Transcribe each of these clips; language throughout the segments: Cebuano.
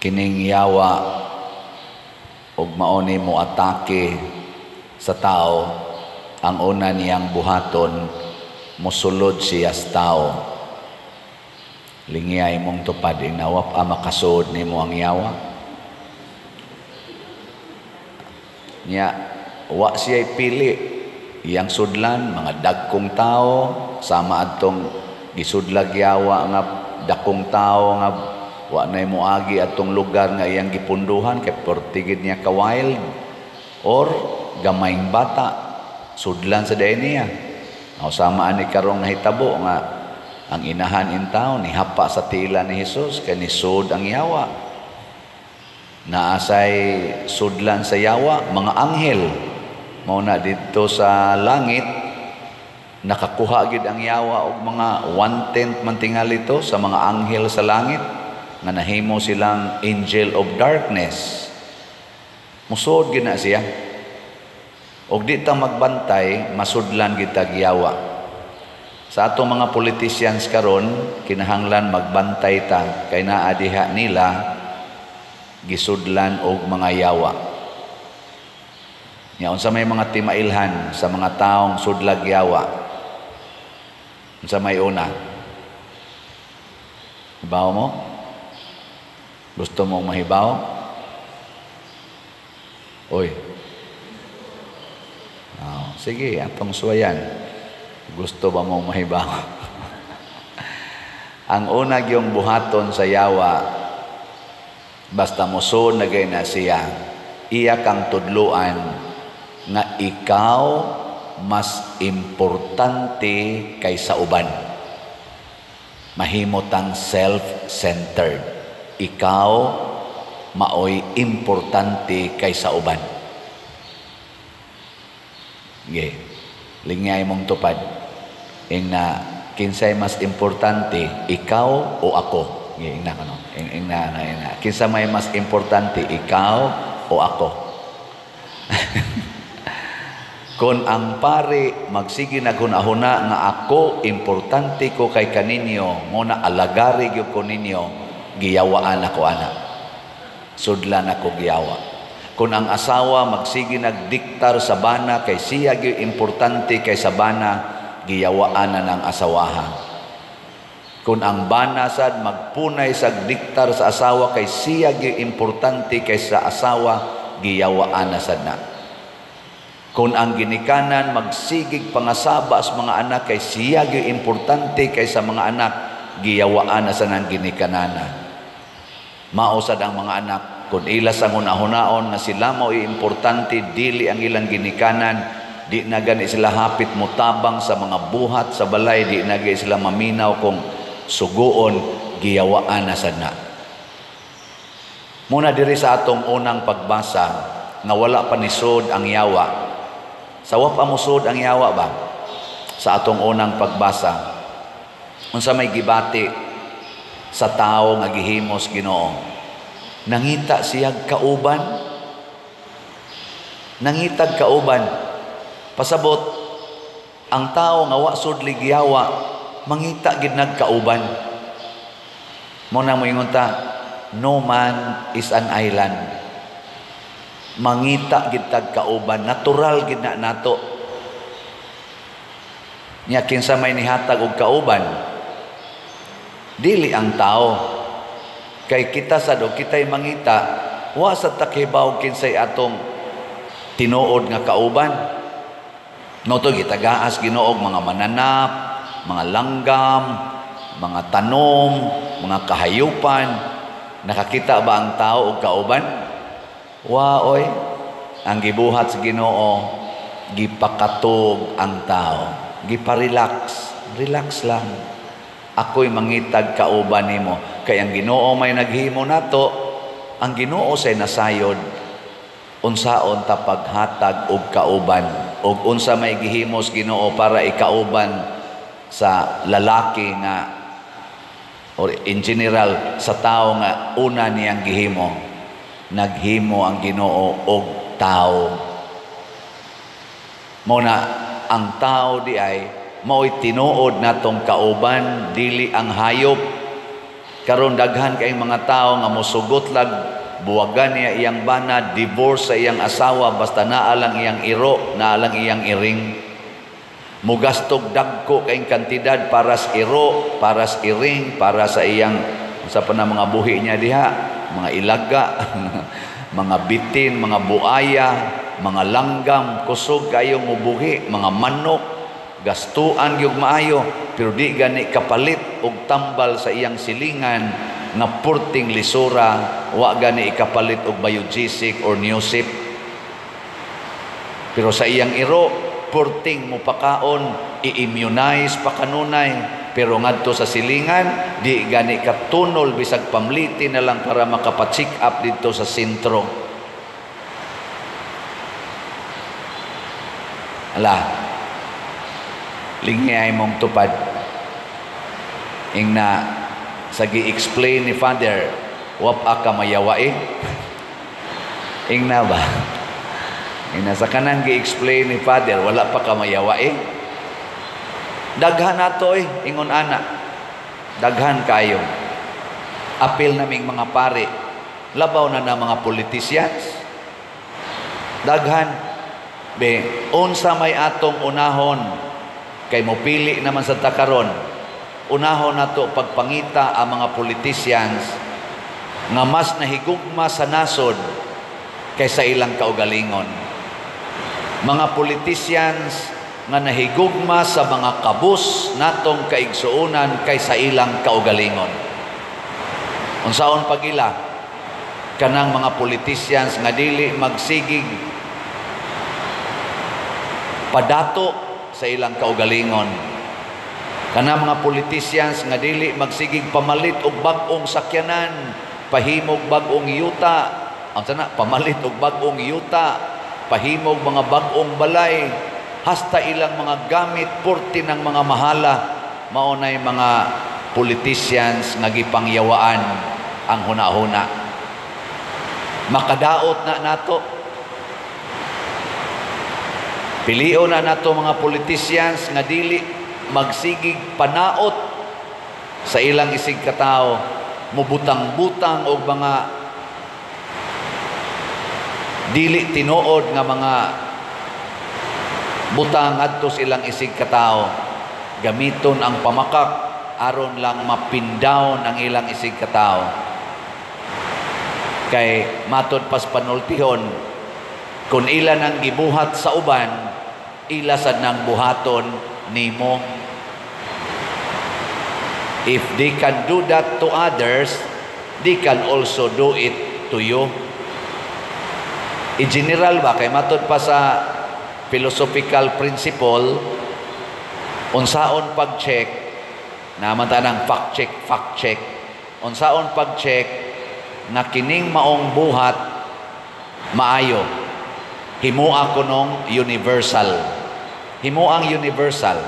Kining yawa ug mao ni mo atake sa tao, ang una niyang buhaton, mosulod siya sa tao. Lingiyay mong tupad, inawap a makasuod nimo ang yawa. Nya wa siya pili iyang sudlan mga dagkong tao, sama adtong gisudlag yawa nga dakong tao nga wa nay moagi atong lugar nga iyang gipunduhan kay portigid niya ka wild, or gamayng bata sudlan sa day niya. Aw sama ani karong nahitabo nga ang inahan in town nihapa sa tila ni Hesus kay nisud ang yawa. Naasay sudlan sa yawa mga anghel. Mao na didto sa langit nakakuha gid ang yawa og mga 1/10 man tingali to sa mga anghel sa langit nga nahimo silang angel of darkness. Musod gid na siya. Og di ta magbantay, masudlan gid tag yawa. Sa atong mga politicians karon, kinahanglan magbantay ta kay naa diha nila gisudlan og mga yawa. Nya unsa may mga timailhan sa mga taong sudlag yawa? Unsa may una? Hibaw mo? Gusto mong mahibaw? Oy. Oh, sige, atong suwayan. Gusto ba mong mahibaw? Ang una gyung buhaton sa yawa, basta mosuod na gay na siya, iya kang tudluan nga ikaw mas importante kaysa uban. Mahimo tang self-centered. Ikaw maoy importante kaysa uban. Ge, lingay mong tupad. Ing na kinsay mas importante, ikaw o ako? Ge, ing na kano. Ing na, na, ing na. Kinsa may mas importante, ikaw o ako? Kung ang pare magsige naghuna-huna nga ako importante ko kay kaninyo, mo na alagari gyud ko ninyo, giyawaan ako ana. Sudlan ako giyawa. Kung ang asawa magsige nagdiktar sa bana kay siya gyud importante kay sa bana, giyawaan na ng asawaha. Kung ang bana sad magpunay sa diktar sa asawa kay siya gyud importante kay sa asawa, giyawaan na sad na. Kung ang ginikanan magsigig pangasaba sa mga anak kay siya gyud importante kay sa mga anak, giyawaan na sa nang ginikanana. Mao sad ang mga anak kung ila sa hunahunahon nga sila mao'y importante, dili ang ilang ginikanan, di na gani sila hapit motabang sa mga buhat sa balay, di na gani sila maminaw kung suguon, giyawaan na sad na. Muna diri sa atong unang pagbasa nga wala pa nisod ang yawa. Sa wa pa mosud ang yawa ba? Sa atong unang pagbasa, unsa may gibati sa tawo nga gihimos Ginoo? Nangita siyag kauban. Nangitag kauban. Pasabot, ang tao nga wa sudlig yawa, mangita gid nagkauban. Mo na moingon ta, no man is an island. Mangita gid tag kauban, natural gid na nato. Nya kinsa may nihatag og kauban? Dili ang tao. Kay kita sad og kitay mangita, wa sad ta kibaw kinsay atong tinuod nga kauban. No to gitagaas Ginoo mga mananap, mga langgam, mga tanom, mga kahayupan. Nakakita ba ang tao og kauban? Wa oy. Ang gibuhat sa Ginoo, gipakatog ang tao, giparelax, relax lang. Ako'y mangitag kauban nimo. Kay ang Ginoo may naghimo nato, ang Ginoo say nasayod unsaon ta paghatag og kauban, og unsa may gihimos Ginoo para ikauban sa lalaki nga or in general sa tao nga una niyang gihimo. Naghimo ang Ginoo og tao. Mao na ang tao di ay mao'y tinuod natong kauban, dili ang hayop. Karon daghan kay mga tao nga mosugot lag buwagan niya iyang bana, divorce sa iyang asawa, basta naa lang iyang iro, naa lang iyang iring. Mugastog dagko kayong kantidad para sa iro, para sa iring, para sa iyang sa pa na mga buhi niya diha, mga ilaga, mga bitin, mga buaya, mga langgam, kusog kayo mubuhi, mga manok, gastuan gyud maayo, pero di gani kapalit og tambal sa iyang silingan nga purting lisura, wa gani ikapalit og Biogesic or Newsip. Pero sa iyang iro, purting mupakaon, i-immunize pa kanunay, pero ngadto sa silingan, di gani katunol bisag pamliti na lang para makapa-check up dito sa sentro. Ala, lingi ay mong tupad. Ingna sa gi-explain ni Father, wap ka mayawa eh. Ingna ba? Ingna sa kanang gi-explain ni Father, wala pa ka mayawa eh. Daghan nato eh, ingon ana. Daghan kayo. Apil naming mga pare, labaw na na mga politicians. Daghan. Be, unsa may atong unahon kay mopili naman sa takaron. Unahon nato pagpangita ang mga politicians nga mas nahigugma sa nasod kaysa ilang kaugalingon. Mga politicians nga nahigugma sa mga kabus natong kaigsuonan kaysa ilang kaugalingon. Unsaon pagila kanang mga politicians nga dili magsigig padato sa ilang kaugalingon. Kanang mga politicians nga dili magsigig pamalit og bag-ong sakyanan, pahimog bag-ong yuta, ang sana pamalit og bag-ong yuta, pahimog mga bag-ong balay, hasta ilang mga gamit purti ng mga mahala, mao nay mga politicians nga gipangyawaan ang hunahuna. Makadaot na nato. Pilion na nato mga politicians nga dili magsigig panaot sa ilang isig katao, mubutang-butang og mga dili tinuod nga mga butang ngadto sa ilang isig katao. Gamiton ang pamakak aron lang mapindown ang ilang isig katao. Kay matod pas panultihon, kung ila nang gibuhat sa uban, ila sad nang buhaton nimo. If they can do that to others, they can also do it to you. In general ba, kay matod pa sa philosophical principle, unsaon pag-check, naman ta ng fact check, fact check, unsaon pag-check nga kining maong buhat maayo, himua ko nung universal. Himuang universal.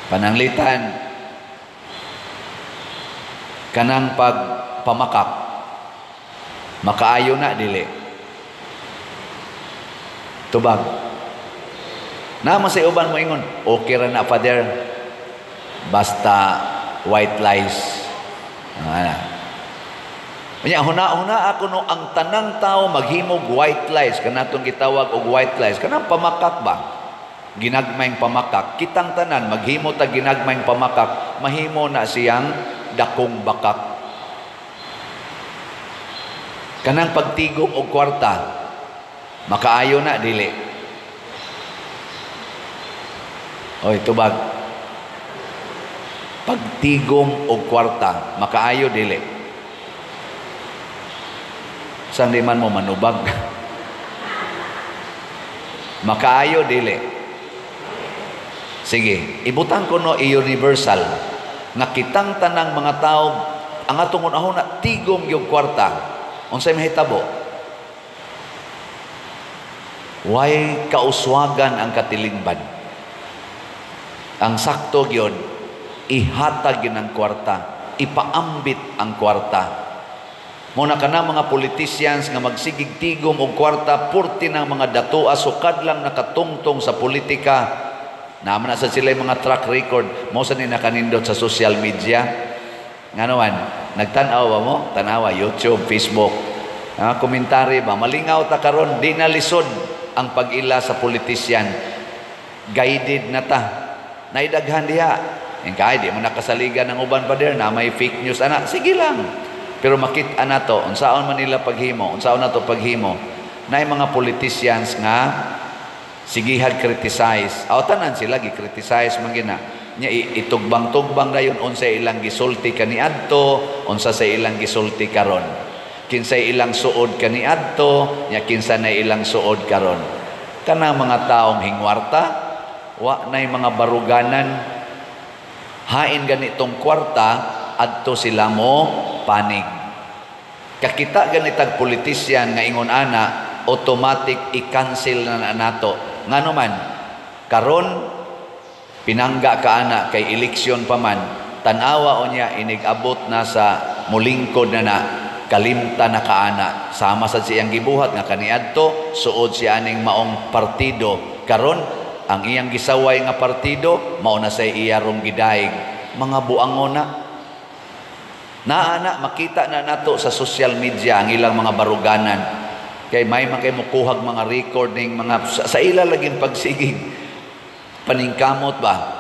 Pananglitan kanang pagpamakak, makaayo na dili. Tubag. Naman sa uban mo ingon, okay ra na Father, basta white lies. Ana. Unya huna-huna ako no ang tanang tao maghimog white lies, kanatong gitawag og white lies, kanang pamakak ba? Ginagmayng pamakak. Kitang tanan maghimo ta ginagmayng pamakak, mahimo na siyang dakong bakak. Kanang pagtigom og kwarta, makaayo na dili. Oy, tubag. Pagtigom og kwarta, makaayo dili. Saan di man mo manubag? Makaayo dili. Sige, ibutang ko no i-universal nga kitang tanang mga tao ang atong unahon na tigom yung kwarta. Unsay mahitabo? Way kauswagan ang katilingban. Ang sakto gyud, ihatag gyud ang kwarta, ipaambit ang kwarta. Muna ka na mga politicians nga magsigig tigom og kwarta, purti ng mga datoa sukad lang nakatungtong sa politika, Naa man na sa sila yung mga track record mo sa ni nakanindot sa social media. Ngano man, nagtan-aw ba mo? Tanawa, YouTube, Facebook. Komentary ba? Malingaw ta karon, di na lisod ang pag-ila sa politisyan. Guided na ta. Naidaghan diha. Yung kay di mo nakasaligan ng uban pa na may fake news ana. Sige lang. Pero makita na to, unsaon man nila paghimo, unsaon na to paghimo. Na mga politicians nga sigihag criticize. Aw, tanan sila gi-criticize man gina. Nya itugbang-tugbang dayon unsa ilang gisulti kaniadto, unsa sa ilang gisulti karon. Kinsay ilang suod kaniadto, nya kinsa na ilang suod karon. Kanang mga taong hingwarta, wa nay mga baruganan, hain ganitong kwarta, adto sila mo panig. Kakita ganitag politisyan nga ingon ana, automatic i-cancel na nato. Ngano man, karon pinangga ka ana kay eleksyon pa man, tan-awa o niya inig-abot na sa mulingkod na na, kalimta na kaana. Sama sa siyang gibuhat nga kaniadto, suod siya aning maong partido. Karon ang iyang gisaway nga partido, mao na say iya rong gidaig. Mga buangon na. Naa na, makita na nato sa social media ang ilang mga baruganan. Kay may man kay mukuhag mga recording, mga sa ila laging pagsigig. Paningkamot ba?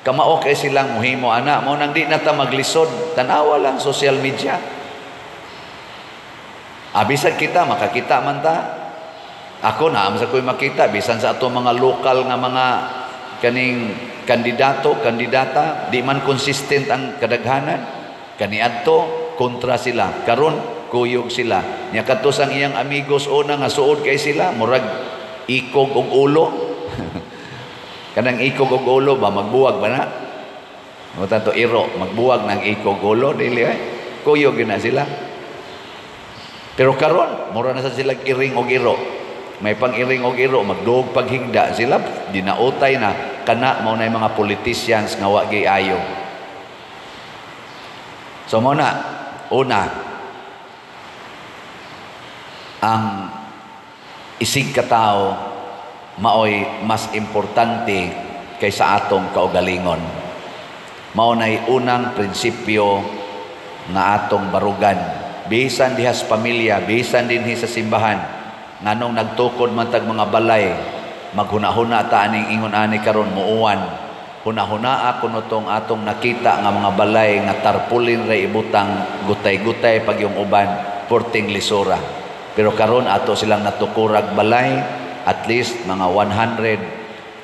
Kamao kay silang muhimo ana, mo nang di na ta maglisod, tanawa lang social media. Abisag kita makakita man ta. Ako na sa ko'y makita bisan sa ato mga lokal nga mga kaning kandidato, kandidata, di man consistent ang kadaghanan. Kaniadto kontra sila, karon kuyog sila. Nya kadto sang iyang amigos una nga suod kay sila, murag ikog og ulo. Kanang ikog og ulo ba, magbuwag ba na? Mo tanto iro, magbuwag ng ikog ulo dili ay. Kuyog na sila. Pero karon mura na sa sila iring og iro. May pang-iring og iro, magduog paghigda sila, dinautay na kana mao na mga politicians nga wa ayo. So mo na, una, ang isig katao maoy mas importante kaysa atong kaugalingon. Mao nay unang prinsipyo nga atong barugan. Bisan diha sa pamilya, bisan dinhi sa simbahan, nganong nagtukod man tag mga balay, maghuna-huna ta aning ingon ani karon muuwan. Huna-huna ako no tong atong nakita nga mga balay nga tarpaulin ra ibutang, gutay-gutay pag yung uban, porting lisura. Pero karon ato silang natukurag balay, at least mga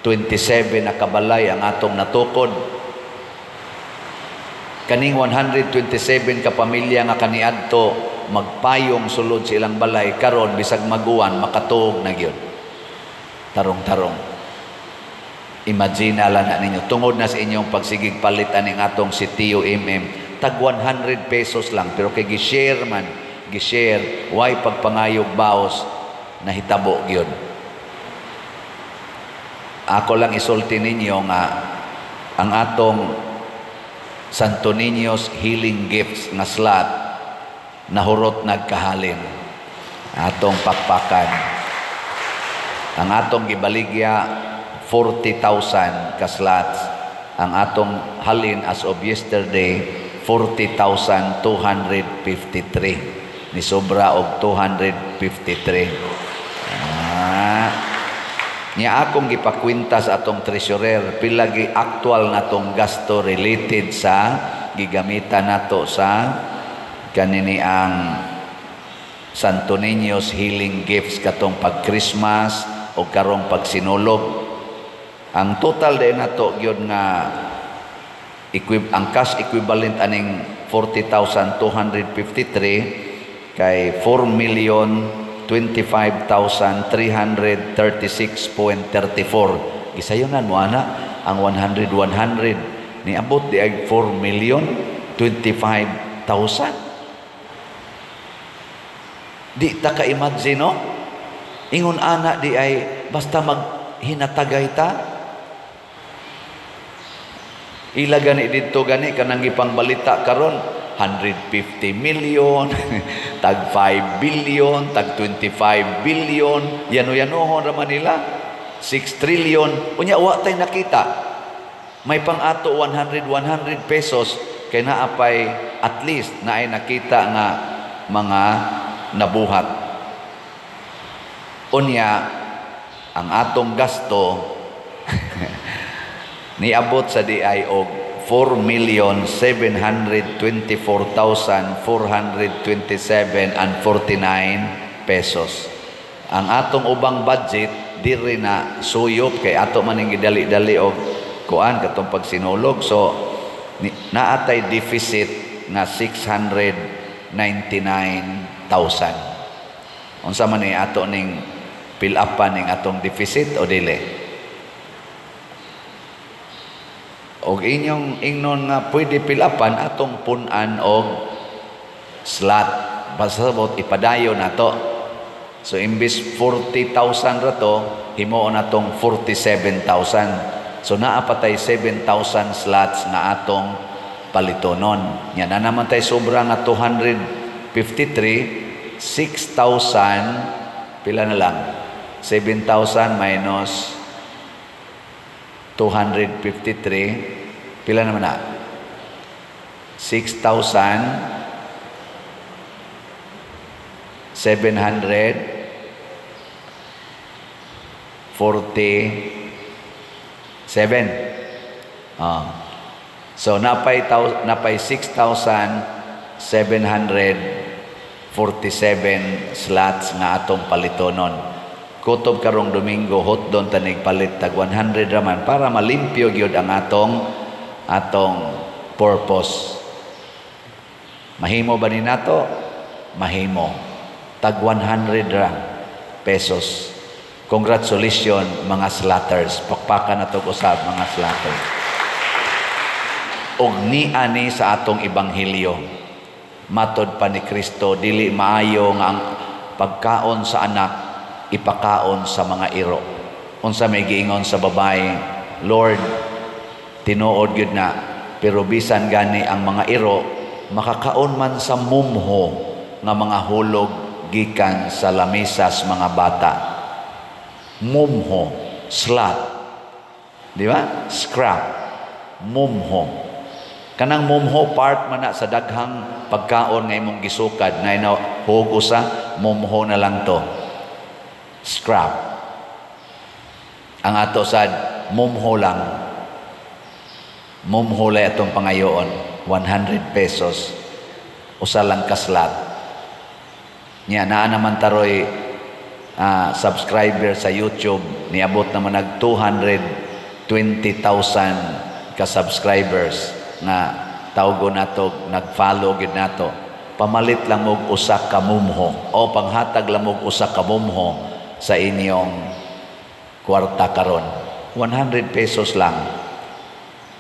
127 na kabalay ang atong natukod. Kaning 127 ka pamilya nga kaniadto magpayong sulod sa ilang balay, karon bisag maguwan makatuog na gyud. Tarong-tarong. Imagine lang na ninyo, tungod na sa inyong pagsigig palit aning atong si Tio MM, tag 100 pesos lang, pero kay gi-share man, gi-share, way pagpangayog baos, nahitabo gyud. Ako lang isulti ninyo nga ang atong Santo Niño's Healing Gifts nga slot nahurot nagkahalin. Atong pakpakan. Ang atong gibaligya 40,000 ka slots. Ang atong halin as of yesterday 40,253. Ni sobra og 253. Nya akong gipakwenta sa atong treasurer pila gi actual natong gasto related sa gigamitan nato sa kanini ang Santo Niño's Healing Gifts katong pag Christmas o karong pagsinulog. Ang total din nato gyud nga ang cash equivalent aning 40,253 kay 4,025,336.34. Gisayunan mo ana ang 100 100 niabot di ay 4,025,000. Di ta ka-imagine, no? Ingon ana di ay basta maghinatagay ta. Ila gani didto gani kanang gipangbalita karon 150 million, tag 5 billion, tag 25 billion, yano-yanohon ra man nila. 6 trillion unya wa tay nakita. May pang-ato 100 100 pesos kay naa pay at least naay nakita nga mga nabuhat. Unya ang atong gasto niabot sa diay og 4,724,427.49 pesos. Ang atong ubang budget diri na suyop kay ato man ning gidali-dali og kuan katong pagsinulog, so naatay deficit nga 699,000. Unsa man ni ato ning fill upan ning atong deficit o dili? Og inyong ingnon nga pwede fill upan atong pun-an og slot, pasabot ipadayon nato. So imbis 40,000 ra to, himuon natong 47,000. So naa pa tay 7,000 slots nga atong palitonon. Nya na naman tay sobra nga 253, 6,000 pila na lang? 7,000 minus 253, pila naman na? 6,747. So napay 6,747 slots nga atong palitonon. Kutob karong Domingo hotdon tanig palit tag 100 raman para malimpyo gyud ang atong purpose. Mahimo ba ni nato? Mahimo. Tag 100 ra pesos. Congratulations mga slatters. Pakpakan nato usab mga slatters. Og niani sa atong ebanghelyo. Matod pa ni Kristo, dili maayo nga ang pagkaon sa anak ipakaon sa mga iro. Unsa may giingon sa babae? Lord, tinuod gyud na, pero bisan gani ang mga iro makakaon man sa mumho nga mga hulog gikan sa lamisas mga bata. Mumho, slut, di ba? Scrap, mumho. Kanang mumho part man na sa daghang pagkaon nga imong gisukad na ina hug usa, mumho na lang to. Scrap. Ang ato sad mumho lang. Mumho lay atong pangayoon, 100 pesos. Usa lang ka slot. Nya naa naman taroy subscriber sa YouTube, niabot naman nag 220,000 ka subscribers nga tawgo nato, nag-follow gid nato. Pamalit lang og usa ka mumho o panghatag lang og usa ka mumho sa inyong kwarta karon. 100 pesos lang,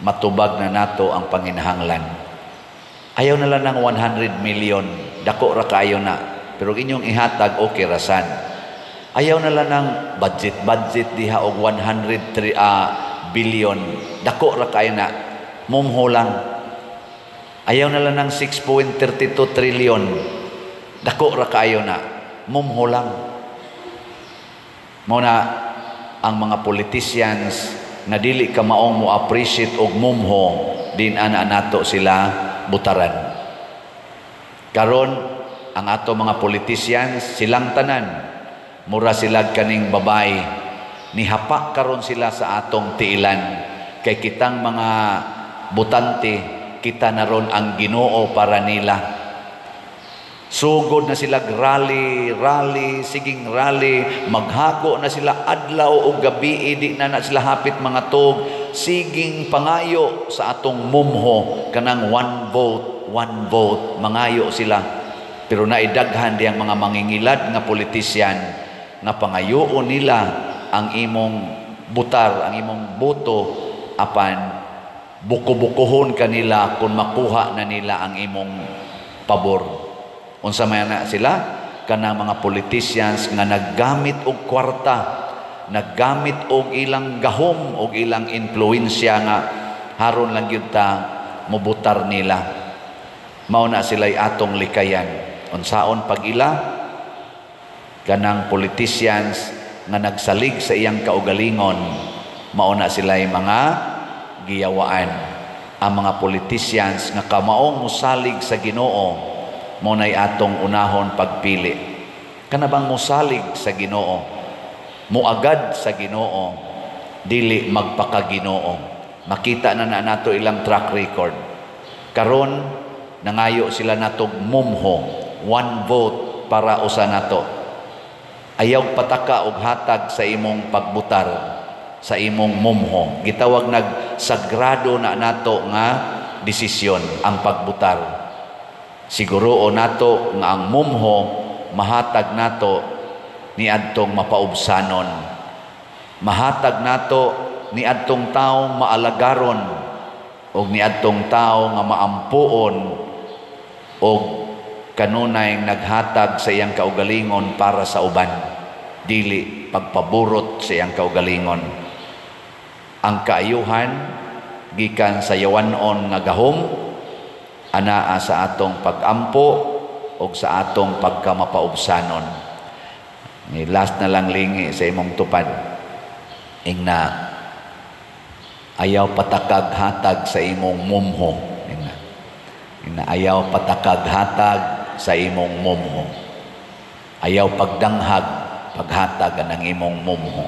matubag na nato ang panginahanglan. Ayaw na lang ng 100 million, dako ra kaayo na, pero inyong ihatag okay rasan. Ayaw na lang ng budget diha og 103 billion, dako ra kaayo na, mumho lang. Ayaw na lang ng 6.32 trillion, dako ra kaayo na, mumho lang. Mao na ang mga politicians nga dili ka maong mo appreciate og mumho, din ana nato sila butaran. Karon ang ato mga politicians silang tanan mura sila kaning babae, nihapa karon sila sa atong tiilan kay kitang mga butante, kita na ron ang Ginoo para nila. Sugod na sila rally, rally, siging rally, maghago na sila adlaw o gabi, di na na sila hapit mga tog, siging pangayo sa atong mumho, kanang one vote, one vote, mangayo sila. Pero naidaghan diyang mga mangingilad nga politisyan nga pangayoon nila ang imong butar, ang imong boto, apan buko-bukohon kanila kung makuha na nila ang imong pabor. Unsa man na sila kanang mga politicians nga naggamit og kwarta, naggamit og ilang gahom og ilang impluwensya nga haron lang gyud ta mobutar nila. Mao na sila'y atong likayan. Unsaon pag-ila kanang politicians nga nagsalig sa iyang kaugalingon, mao na sila'y mga giyawaan. Ang mga politicians nga kamaong musalig sa Ginoo, mao na'y atong unahon pagpili. Kana bang musalig sa Ginoo, muagad sa Ginoo, dili magpakaginoo. Makita na na nato ilang track record. Karon nangayo sila natog mumho, one vote para usa nato. Ayaw pataka og hatag sa imong pagbutar, sa imong mumho. Gitawag nag sagrado na nato nga desisyon ang pagbutar. Siguro nato nga ang mumho mahatag nato niadtong mapaubsanon. Mahatag nato niadtong tawo maalagaron og niadtong tawo nga maampuon og kanunay naghatag sa iyang kaugalingon para sa uban, dili pagpaburot sa iyang kaugalingon. Ang kaayuhan gikan sa yawan-on nga gahom anaa sa atong pagampo og sa atong pagkamapaubsanon. Ni last na lang, lingi sa imong tupad. Ingna, ayaw patakag hatag sa imong mumho. Ingna. Ingna, ayaw patakag hatag sa imong mumho. Ayaw pagdanghag paghatag ang imong mumho.